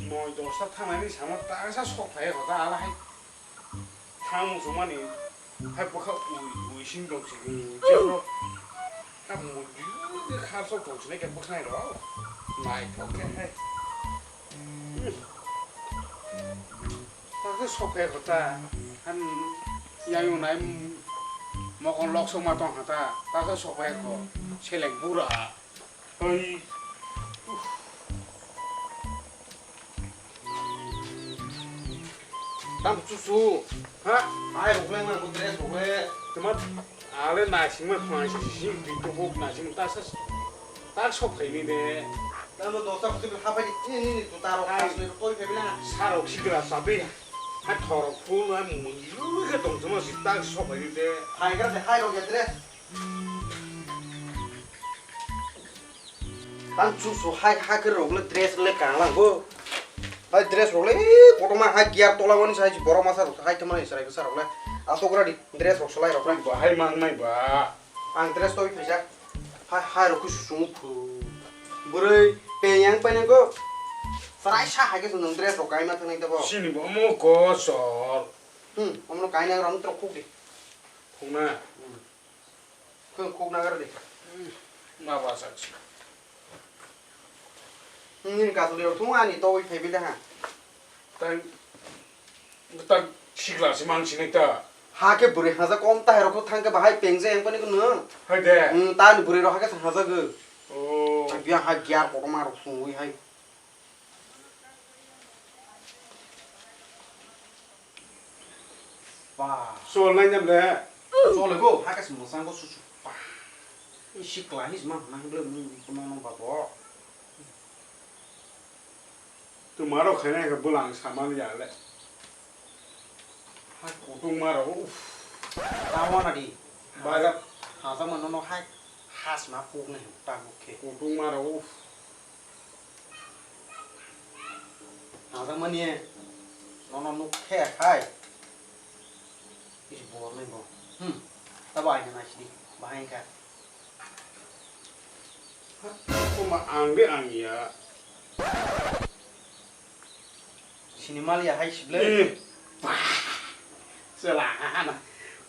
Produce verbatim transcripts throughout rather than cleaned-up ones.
Noi dosta thangnani samo taksa sok phai kho ta ala hai. Thang muchungmani hai bwkha ui ui sing tong sing jebro. Ta muju de khar sok tong sinai khe bwkha nai rok. Naithok khe hai. Taksa sok phai kho ta. Han yang yung nai mokon lok sok ma tong kha ta. Taksa sok phai kho. Seleng bura. Oi. Tam chuchu. Ha? Ai, rok le, ma, dress rok le. Tama, ale naisingma khwnaisa sising, bito kok naising ta sa, ta sok phaini de. Tamo dosa kutu ha pai ni, ni, ni, tu taro. Ai. Kasle koi phaibila. Sarok sigra sabi. Ha thorok phul, ha mui, khe tong tuma si ta sok phaini de. Hai gra de, hai rok ya dress. Tang chuchu hai, hai khe rok le dress le kang lang bo. Hai dress rok le, eh, kotorma hai gear tola mani sai borok masa rok hai thumani chwrai bwsa rok le. Asok ra di dress rok swlai rok ra. Bahai mang nai ba. Ang dress toi phaijak. Hai, hai rok khe susungo phu. Bwrwi peng yang painai go. Chwrai sa hai khe chwng dress rok kaima thangnai tabo. Sini bo mo ko sor. Hmm, omono kainai rok no tok khuk di. Khuk na. Hmm. Khung khuk nagar di. Ma ba sak si. Nini kasuli rok thung ani togwi phaibi da ha. Tang, tang sikla si mang sinai ta. Ha khe bwrwi haja kom ta hai rok thang khe bahai pengje yang pani kunu. Hai de. Hmm, ta ni bwrwi rok ha khe haja go. Oh. Biya ha gear kotorma rok sungwi hai. Ba. Sol nai jam le. Sol go, ha ka simo sang go su su. Ba. Ni sikla hi sima na himle mu no no ba bo. Tu maro khaina ka bulang saman ya le. Ha kutung maro. Uf. Tawana di. Ba. Haja mano no hai. Has ma puk nai ta buk khe. Kutung maro. Uf. Nangjakmani nono nuk khe hai. Isi bor nai bo. Hmm. Tabo aina naisidi. Bahai kha. Kuma ang de ang ya. Sini mal ya hai sible. Eh. Bah. Sela hana.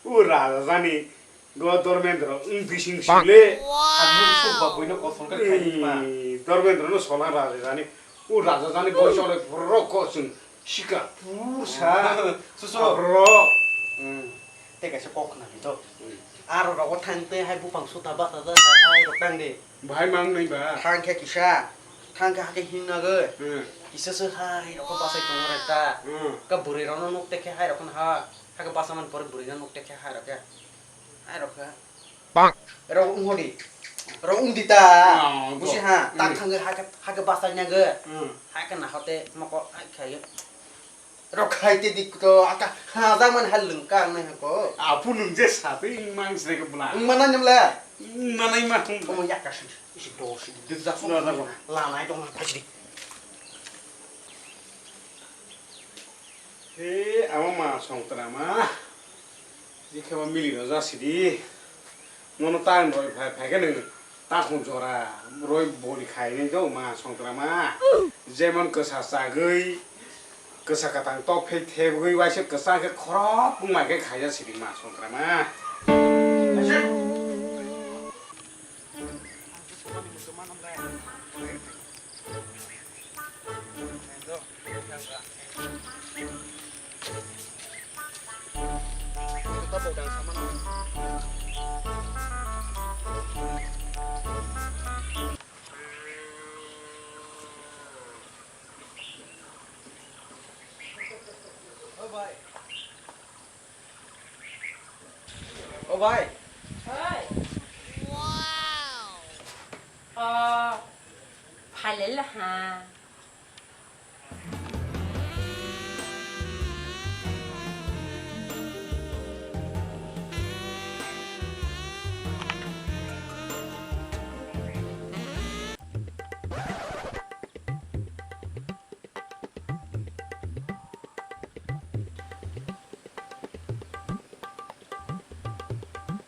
U raja jani. Go Dormendro, wng bising sile. Ang nuk suk ba buino kosol khe khai pa. Hmm, Dormendro no solang raja jani. U raja jani boy sole borok ko chwng sika pursa. Susu. Bro. Hmm. Te kaisa kok khna di to. Hmm. Aro rogo thang te hai bupang suta basa ja hai rok tang de. Bahai mang nai ba. Thang khe kisa. Thang khe hake hing nagoi. Hmm. Kisa se hai rok basai tong rek ta. Hmm. Ka bwrwi rok no nuk te khe hai rok ha. Hake basa man pore bwrwi no nuk te khe hai rok khe. Hai rok kha. Bang. Rok wng hodi. Rok wng di ta. Oh, busi go. Ha, ta Hmm. Thangwi hake, hake basa nyago. Hmm. Hake na hote moko hai khai. Rok khai te dik to aka ha jang man hal lung kang nai hako. Apu nung je sapi mang sre ke bla. Wng mana nyam le. Wng mana ma thung. Omo yak ka si. Isi do si. Dik jak sung. Na, na, na. La nai dong na phai dik. He, ama ma songtra ma. Jikhe ma mili no jasidi. Nono ta roi phai, phai khe nwng ta khum jora roi boli khai nai do ma songtra ma. Jemon kwsa chagwi, kwsa kwtang tok phei thebgwi waisa kwchang khe khorok wngmai khe khaija sidi ma songtra ma. O bai. Oi. Wow. O, phailai la ha.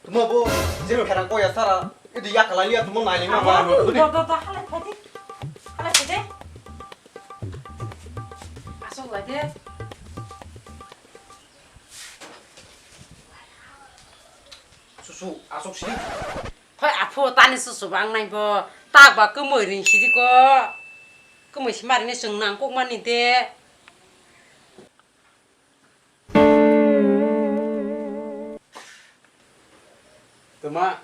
Tuma bo, je phera ko ya sara, idi ya kala liya tuma nai lima ba. Do, do, do, halai phai de. Halai phai de. Susu, asok si. Hoi, aphu, tani susu bang nai bo. Tak ba kwmwi ring sidi ko. Kwmwi si mari ni chwng nang kok mani de. Tama,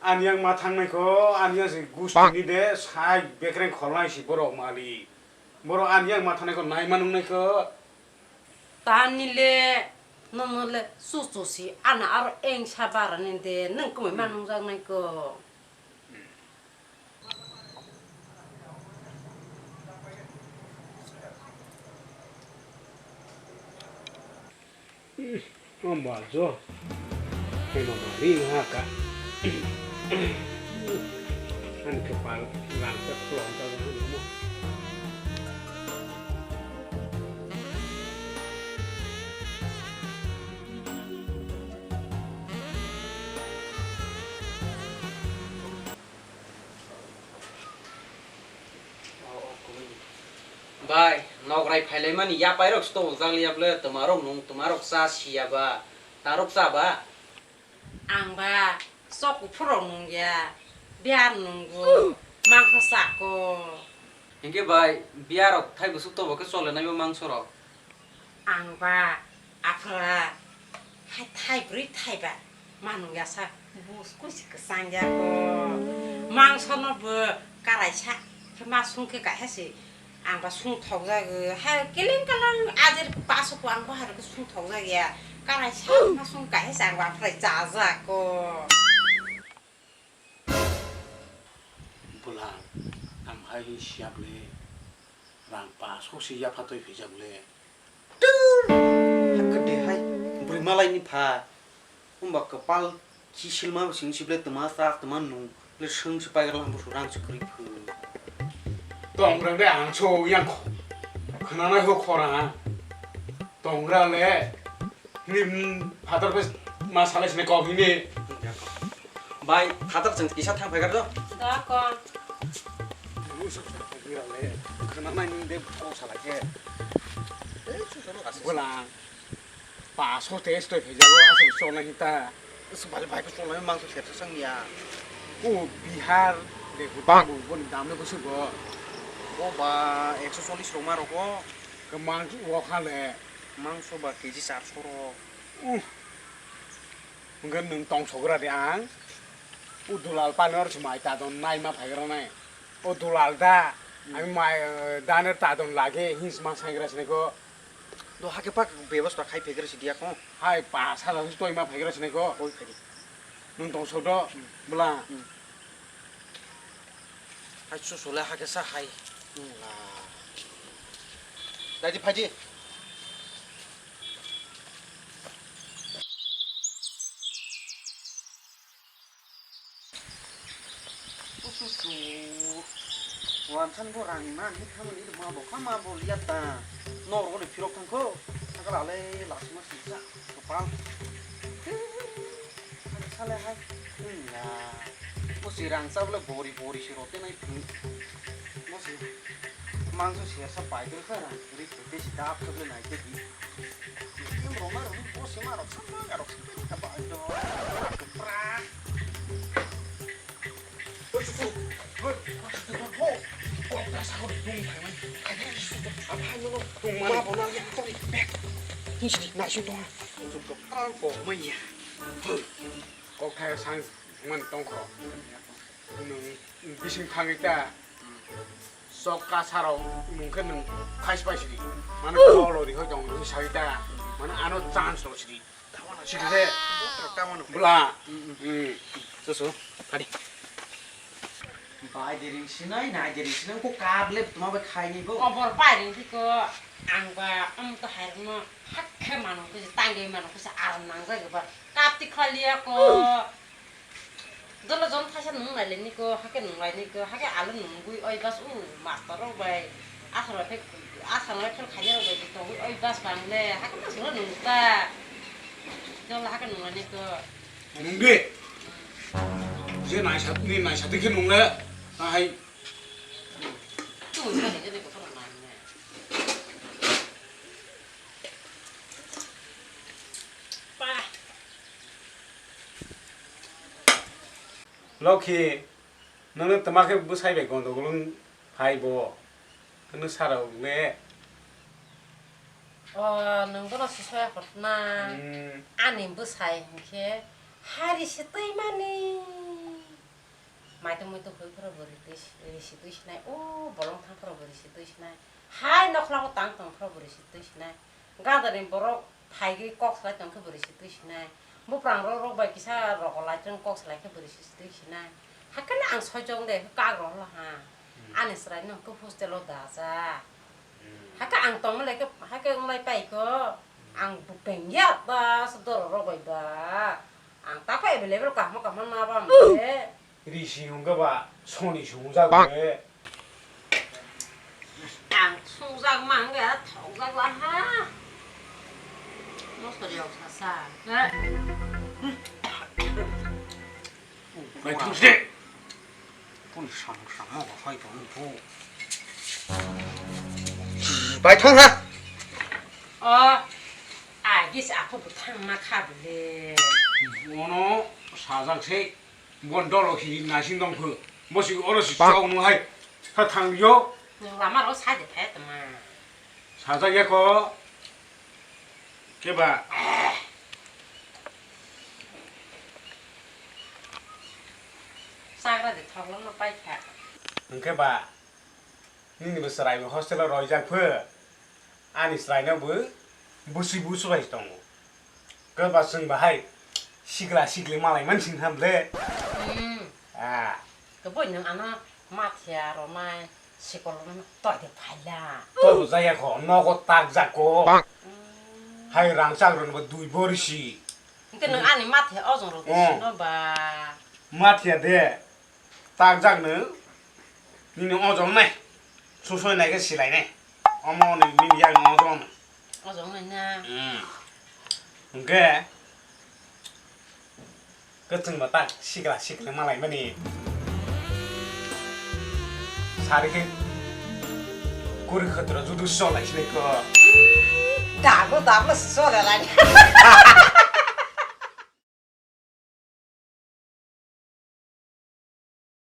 ani yang ma thangnai ko, ani yang si gusti ni de, sai bekreng kholnai si borok mali. Borok ani yang ma thangnai ko, nai ma nungnai ko. Tani le, nono le, su su si, ana aro eng sa bara ni de, nung kwmwi ma nungjak nai ko. Hamba jo. Heno mari ha ka. Ani kepal langsa khulong ta mo. Bai, nograi phailaimani yapairok se tobokjak liya bwle, twmarok nung twmarok cha siya ba, tarok cha ba? Ang ba chok kuphurrok nung ya, biyar nungo, mangso chako. Hinkhe bai, biyarok thai bwswk tobo khe chole nai bo mangsorok? Ang ba aphra hai thai brwi thai ba manung ya sa bus kusi kwchang ya ko. Mangso no bo karai sa khe ma sung khe kaisa se ang ba sung thok jag hai kiling kalang ajir paso ko ang ba hai sung thok jag ya karai sa ma sung kaisa se ang ba aphra cha ja ko. Bwla, ang hai siya bwle rang paso si yapha twi phaijak bwle. Dur! Hakhe de hai, bwrwi malaini pha. Wngba kwpal khisilma sing si bwle twma cha, twma nung, bwle swng si paigra lang busu rang si kwrwi phu. Tongra de ang so yang kho-, khwnanai ho khorang. Tongra le. Hini, hmm, phatar bai ma salai sini kok hini. Bai, phatar chwng kisa thang phaigar do. Da kok. Khana nai nung de kok salai khe. Bwla. Paso test to phejago aswk chonai hinta. Bali bai ko chonai mangso sersa sang ya. O Bihar de ko boni dam no ko sugo. O ba ekso chollish rok ma rok o. Kwmang wok ha le. Mangso ba K G charso rok. Uff. Hwnkhe nwng tongsogra de ang. O dulal panor se mai tadon naima phaigra nai. O dulal da. Hmm. Ang mai, eh, daner tadon lage hins ma saigra sini ko. Do hake pak bebosta khai phaigra si dia ko. Hai pa sala si toima phaigra sini ko. Oi phai di. Nwng tongsok do, hmm, bwla. Hmm. Hai chusule hake sa hai. Hmm, la. Dai di phai di. Ususu. Wansan bo rang man hi khamani ma bo kha ma bo liya ta. Nor bo ni phirok thang kho. Thakala le lasma sisa. Kopal. Sale hai. Wngya. Bo si rang cha bole bori bori si rote nai phi. Bo si mangso si sa pai khe rang ri te si dap khe nai te di. Tim roma rong bo si ma rok sa ma ga rok sa ta ba do. Pra. Kokthai sang man tongkho. Nwng bising thangwi ta. Sok kasarok nwng khe nwng khai pai sidi. Mane kolo ri hoi tong ri sai ta. Mane ano chance lo sidi. Sikhe. Bwla. Hmm. Susu. Phadi. Bai de ring sinai, nai de ring sinai, ko kap lep tuma bai khai ni bo. Obor pai ring thiko, ang ba, am to hai rokno, hak khe mano khe, tang de mano khe, aram nang jai ba. Kap ti khali ya ko. Dolo jon thaisa nung lai le niko, hake nung lai niko, hake alu nung gui oi bas u master rok bai, asal rok phek, asal rok phel khaina rok bai togwi oi bas bang le, hake ma sung nung ta. Dolo hake nung lai niko. Nung di. Je naisa, ni naisa dikhe nung le, ahai. Tu ba ni je ko nung lai ne. Lokhi, nono twma khe bwsai bai gondogol wng phai bo. Hwnwi sara wngle. O, nwng bono si soya hotna. Hmm. Ani bwsai hinkhe hari se twi mani. Maitung muitung hoi phoro bo ri twi si-, ri si twi sinai. O, bolong thang phoro bo ri si twi sinai. Hai nokhla bo tang tong phoro bo ri si twi sinai. Gadani borok phaigwi kok salai tong khe bo ri si twi sinai. Buprang rok rok bai kisa rogo lai tong kok salai khe bo ri si twi sinai. Hakhe no ang soi jong de kak rok lo ha. Hmm. Ani chwrai no hwnkhe hostel o da cha. Hmm. Hakhe ang tong lai khe, hakhe wng lai pai kho. Ang bupeng ya ta se doro rok bai ba. Ang ta khe available kahmo kahmo ma ba mo se. Ri si hwnkhe ba soni si hwnjak be. Ang sungjak ma hwnkhe thokjak la ha. Mosori rok sa sa. Bai thang se. Kun sang sang mo ba phai tong ni phu. Bai thang ha. O, ai gis aphu bu thang ma kha bole. Bono sajak se. Bon dolo hi nasing dong phu. Bosi oro si chong no hai. Kha thang yo. Nwng lama ro sa de phe tma. Sajak ya ko. Keba. Sagra de thok lo no pai kha. Hwnkhe ba. Nini bo chwrai bo hostel o roijak pho. Ani chwrai no bo bwswi bwswi bai tongo. Khe ba chwng bahai sikla sikli malai man sing ham le. Hmm. Ah. Khe boi nwng ano mathiya ronai sikol no toi de phaila. Toi bo jaya kho nogo tak jak ko. Hmm. Hai rangchak ron bo dui bori si. Hwnkhe nwng ani mathiya ojong rok de. Oh. Sino ba. Mathiya de. Takjak no nini ojong nai. Susoi nai khe silai nai. Omo ni nini yak no ojong nai. Ojong nai na. Hmm. Hwnkhe kwchwng ba tak sikla sikla malai mani. Sari khe kuri khatro judu solai sinai ko. Dago dago solai lai.